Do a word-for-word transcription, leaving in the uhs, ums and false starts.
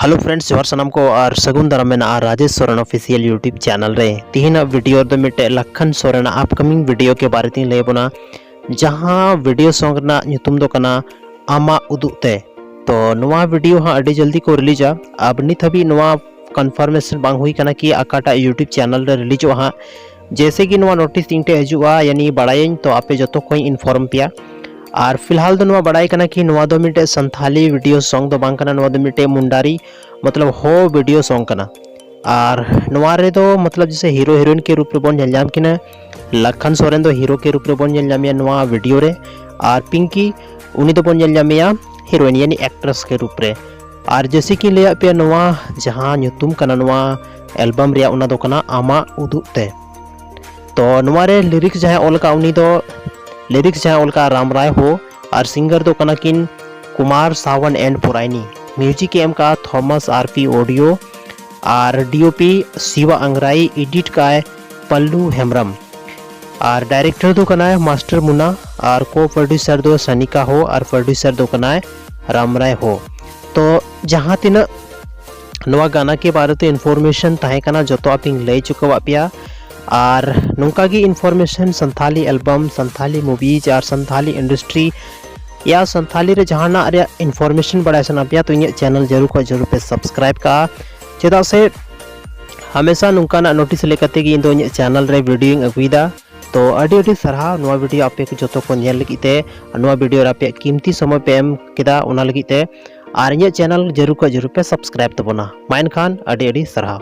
Hello friends, ᱡᱚᱦᱟᱨ ᱥᱟᱱᱟᱢ ᱠᱚ ᱟᱨ ᱥᱟᱹᱜᱩᱱ ᱫᱟᱨᱟᱢ ᱢᱮᱱᱟᱜᱼᱟ Rajesh Soren official YouTube channel ᱨᱮ᱾ ᱛᱤᱦᱤᱧᱟᱜ video ᱨᱮᱫᱚ ᱢᱤᱫᱴᱮᱡ ᱞᱟᱠᱷᱟᱱ ᱥᱚᱨᱮᱱᱟᱜ upcoming video ᱠᱮ ᱵᱟᱨᱮ ᱛᱤᱧ ᱞᱟᱹᱭ ᱟᱵᱚᱱᱟ, ᱡᱟᱦᱟᱸ video song ᱨᱮᱱᱟᱜ ᱧᱩᱛᱩᱢ ᱫᱚ ᱠᱟᱱᱟ ᱟᱢᱟᱜ ᱩᱫᱩᱜ ᱛᱮ᱾ ᱛᱚ ᱱᱚᱣᱟ video ᱦᱟᱸᱜ ᱟᱹᱰᱤ ᱡᱚᱞᱫᱤ ᱠᱚ releaseᱟ᱾ ᱟᱨ ᱱᱤᱛ ᱦᱟᱹᱵᱤᱡ ᱱᱚᱣᱟ confirmation ᱵᱟᱝ ᱦᱩᱭ ᱠᱟᱱᱟ ᱠᱤ ᱚᱠᱟᱴᱟᱜ YouTube channel ᱨᱮ releaseᱚᱜᱼᱟ ᱦᱟᱸᱜ᱾ ᱡᱮᱭᱥᱮ ᱠᱤ ᱱᱚᱣᱟ notice ᱤᱧ ᱴᱷᱮᱡ ᱦᱤᱡᱩᱜᱼᱟ, ᱭᱟᱱᱤ ᱵᱟᱲᱟᱭᱟᱹᱧ, ᱛᱚ ᱟᱯᱮ ᱡᱚᱛᱚ ᱠᱚᱧ inform ᱯᱮᱭᱟ᱾ ᱟᱨ ᱯᱷᱤᱞᱦᱟᱞ ᱫᱚ ᱱᱚᱣᱟ ᱵᱟᱲᱟᱭ ᱠᱟᱱᱟ ᱠᱤ ᱱᱚᱣᱟ ᱫᱚ ᱢᱤᱫᱴᱮᱡ ᱥᱟᱱᱛᱷᱟᱞᱤ video song ᱫᱚ ᱵᱟᱝ ᱠᱟᱱᱟ, ᱱᱚᱣᱟ ᱫᱚ ᱢᱤᱫᱴᱮᱡ ᱢᱩᱱᱰᱟᱨᱤ ᱢᱚᱛᱞᱚᱵ ᱦᱚ video song ᱠᱟᱱᱟ᱾ ᱟᱨ ᱱᱚᱣᱟ ᱨᱮᱫᱚ ᱢᱚᱛᱞᱚᱵ ᱡᱮᱥᱮ hero heroine ᱠᱮ ᱨᱩᱯ ᱨᱮᱵᱚᱱ ᱧᱮᱞ ᱧᱟᱢ ᱠᱤᱱᱟ, ᱞᱟᱠᱷᱟᱱ ᱥᱚᱨᱮᱱ ᱫᱚ hero ᱠᱮ ᱨᱩᱯ ᱨᱮᱵᱚᱱ ᱧᱮᱞ ᱧᱟᱢᱮᱭᱟ ᱱᱚᱣᱟ video ᱨᱮ, ᱟᱨ ᱯᱤᱝᱠᱤ ᱩᱱᱤ ᱫᱚᱵᱚᱱ ᱧᱮᱞ ᱧᱟᱢᱮᱭᱟ heroine ᱭᱟᱱᱤ actress ᱠᱮ ᱨᱩᱯ ᱨᱮ᱾ ᱟᱨ ᱡᱮᱥᱮ ᱠᱤ ᱞᱟᱹᱭᱟᱫ ᱯᱮᱭᱟ, ᱱᱚᱣᱟ ᱡᱟᱦᱟᱸ ᱧᱩᱛᱩᱢ ᱠᱟᱱᱟ ᱱᱚᱣᱟ album ᱨᱮᱭᱟᱜ, ᱚᱱᱟ ᱫᱚ ᱠᱟᱱᱟ ᱟᱢᱟᱜ ᱩᱫᱩᱜ ᱛᱮ᱾ ᱛᱚ ᱱᱚᱣᱟ ᱨᱮ lyrics ᱡᱟᱦᱟᱸᱭ ᱚᱞ ᱠᱟᱜ, ᱩᱱᱤ ᱫᱚ lyrics ᱡᱟᱦᱟᱸᱭ ᱚᱞ ᱠᱟᱜ ᱨᱟᱢ ᱨᱟᱭ ᱦᱳ, ᱟᱨ singer ᱫᱚ ᱠᱟᱱᱟ ᱠᱤᱱ ᱠᱩᱢᱟᱨ ᱥᱟᱣᱟᱱ and ᱯᱚᱨᱟᱭᱱᱤ᱾ Music ᱮ ᱮᱢ ᱠᱟᱜᱼᱟ ᱛᱷᱚᱢᱟᱥ ᱟᱨ ᱯᱤ ᱚᱰᱤᱭᱳ, ᱟᱨ DOP ᱥᱤᱣᱟ ᱟᱝᱜᱽᱨᱟᱭ, edit ᱠᱟᱜᱼᱟᱭ ᱯᱟᱞᱞᱩ ᱦᱮᱢᱵᱨᱚᱢ, ᱟᱨ director ᱫᱚ ᱠᱟᱱᱟᱭ ᱢᱟᱥᱴᱟᱨ ᱢᱩᱱᱟ, ᱟᱨ co producer ᱫᱚ ᱥᱟᱱᱤᱠᱟ ᱦᱳ, ᱟᱨ producer ᱫᱚ ᱠᱟᱱᱟᱭ ᱨᱟᱢ ᱨᱟᱭ ᱦᱳ᱾ ᱛᱚ ᱡᱟᱦᱟᱸ ᱛᱤᱱᱟᱹᱜ ᱱᱚᱣᱟ ᱜᱟᱱᱟ ᱠᱮ ᱵᱟᱨᱮ ᱛᱮ information ᱛᱟᱦᱮᱸ ᱠᱟᱱᱟ, ᱡᱚᱛᱚ ᱟᱯᱮᱧ ᱞᱟᱹᱭ ᱪᱩᱠᱟᱹᱣᱟᱫ ᱯᱮᱭᱟ᱾ ᱟᱨ ᱱᱚᱝᱠᱟ ᱜᱮ information Santali album, Santali movies ᱟᱨ ᱥᱟᱱᱛᱷᱟᱞᱤ industry ᱭᱟ ᱥᱟᱱᱛᱷᱟᱞᱤ ᱨᱮ ᱡᱟᱦᱟᱱᱟᱜ ᱨᱮᱭᱟᱜ information ᱵᱟᱲᱟᱭ ᱥᱟᱱᱟ ᱯᱮᱭᱟ, ᱛᱚ ᱤᱧᱟᱹᱜ channel ᱡᱟᱹᱨᱩᱲ ᱠᱷᱚᱱ ᱡᱟᱹᱨᱩᱲ ᱯᱮ subscribe ᱠᱟᱜᱼᱟ, ᱪᱮᱫᱟᱜ ᱥᱮ ᱦᱟᱢᱮᱥᱟ ᱱᱚᱝᱠᱟᱱᱟᱜ notice ᱞᱮᱠᱟᱛᱮ ᱜᱮ ᱤᱧ ᱫᱚ ᱤᱧᱟᱹᱜ channel ᱨᱮ videoᱧ ᱟᱹᱜᱩᱭᱮᱫᱟ᱾ ᱛᱚ ᱟᱹᱰᱤ ᱟᱹᱰᱤ ᱥᱟᱨᱦᱟᱣ ᱱᱚᱣᱟ video ᱟᱯᱮ ᱠᱚ ᱡᱚᱛᱚ ᱠᱚ ᱧᱮᱞ ᱞᱟᱹᱜᱤᱫ ᱛᱮ, ᱱᱚᱣᱟ video ᱨᱮ ᱟᱯᱮᱭᱟᱜ ᱠᱤᱢᱛᱤ ᱥᱚᱢᱚᱭ ᱯᱮ ᱮᱢ ᱠᱮᱫᱟ ᱚᱱᱟ ᱞᱟᱹᱜᱤᱫ ᱛᱮ, ᱟᱨ ᱤᱧᱟᱹᱜ channel ᱡᱟᱹᱨᱩᱲ ᱠᱷᱚᱱ ᱡᱟᱹᱨᱩᱲ ᱯᱮ subscribe ᱛᱟᱵᱚᱱᱟ᱾ ᱢᱟ ᱮᱱᱠᱷᱟᱱ ᱟᱹᱰᱤ ᱟᱹᱰᱤ ᱥᱟᱨᱦᱟᱣ᱾